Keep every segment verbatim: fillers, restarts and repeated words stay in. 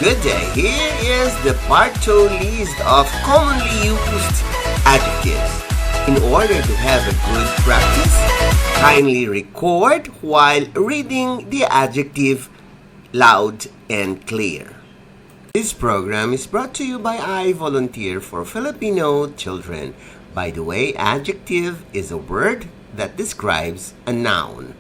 Good day. Here is the part two list of commonly used adjectives. In order to have a good practice, kindly record while reading the adjective loud and clear. This program is brought to you by I Volunteer for Filipino Children. By the way, adjective is a word that describes a noun.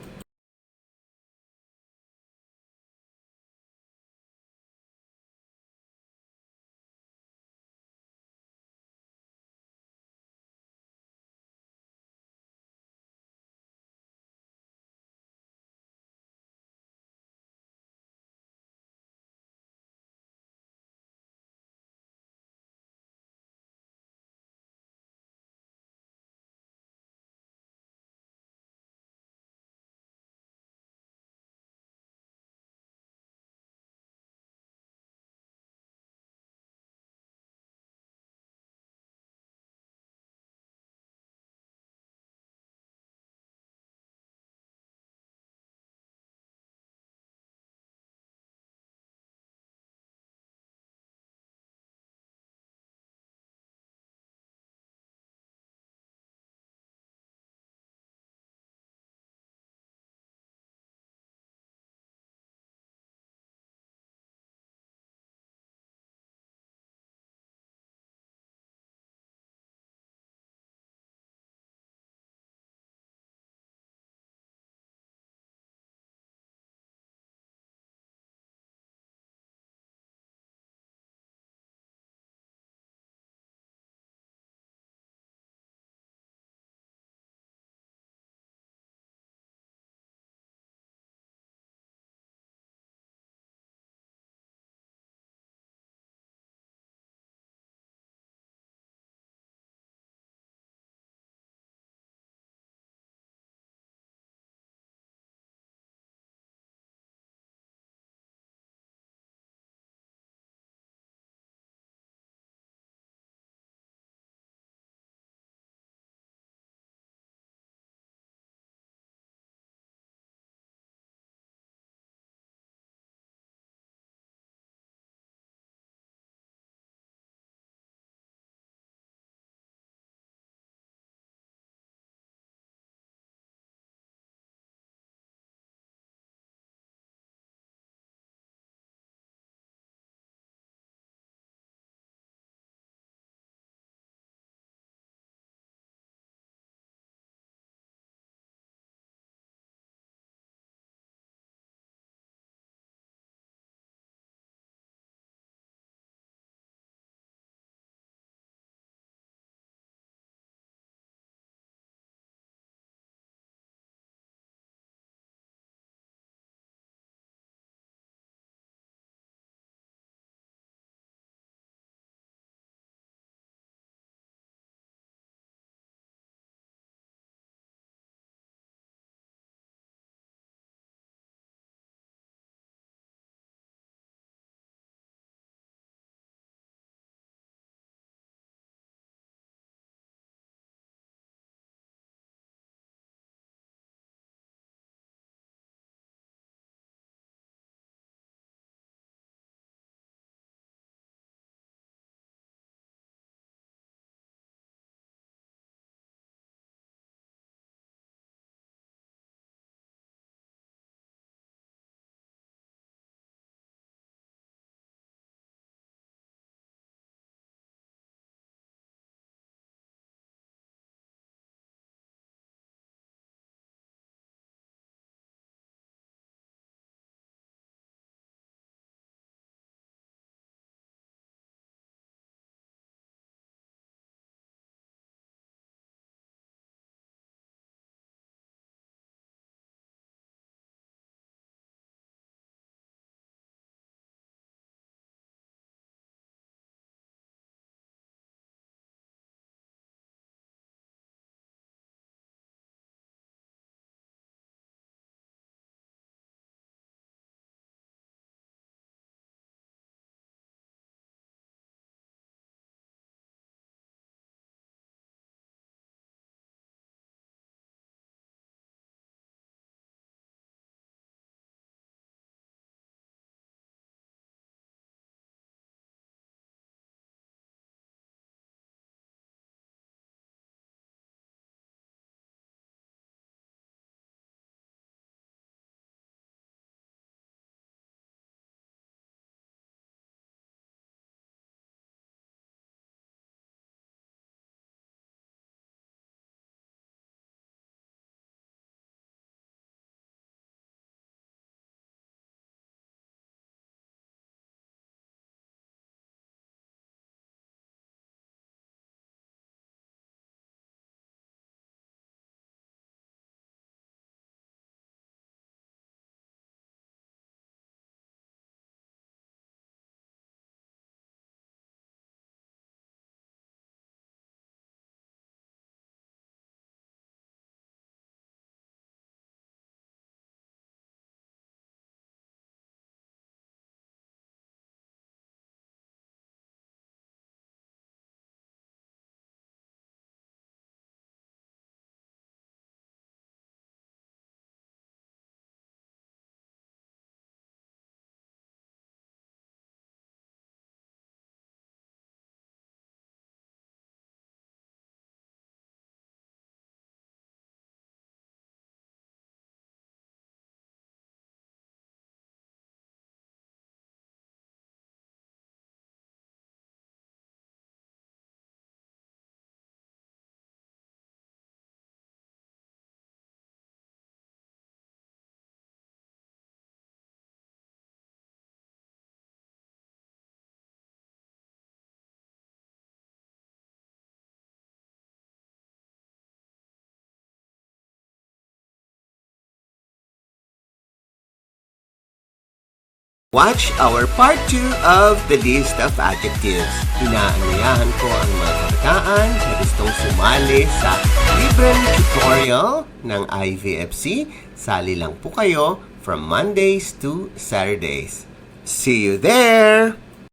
Watch our part two of the list of adjectives. Inaanyayahan ko ang mga kabataan na gustong sumali sa libreng tutorial ng I V F C. Sali lang po kayo from Mondays to Saturdays. See you there!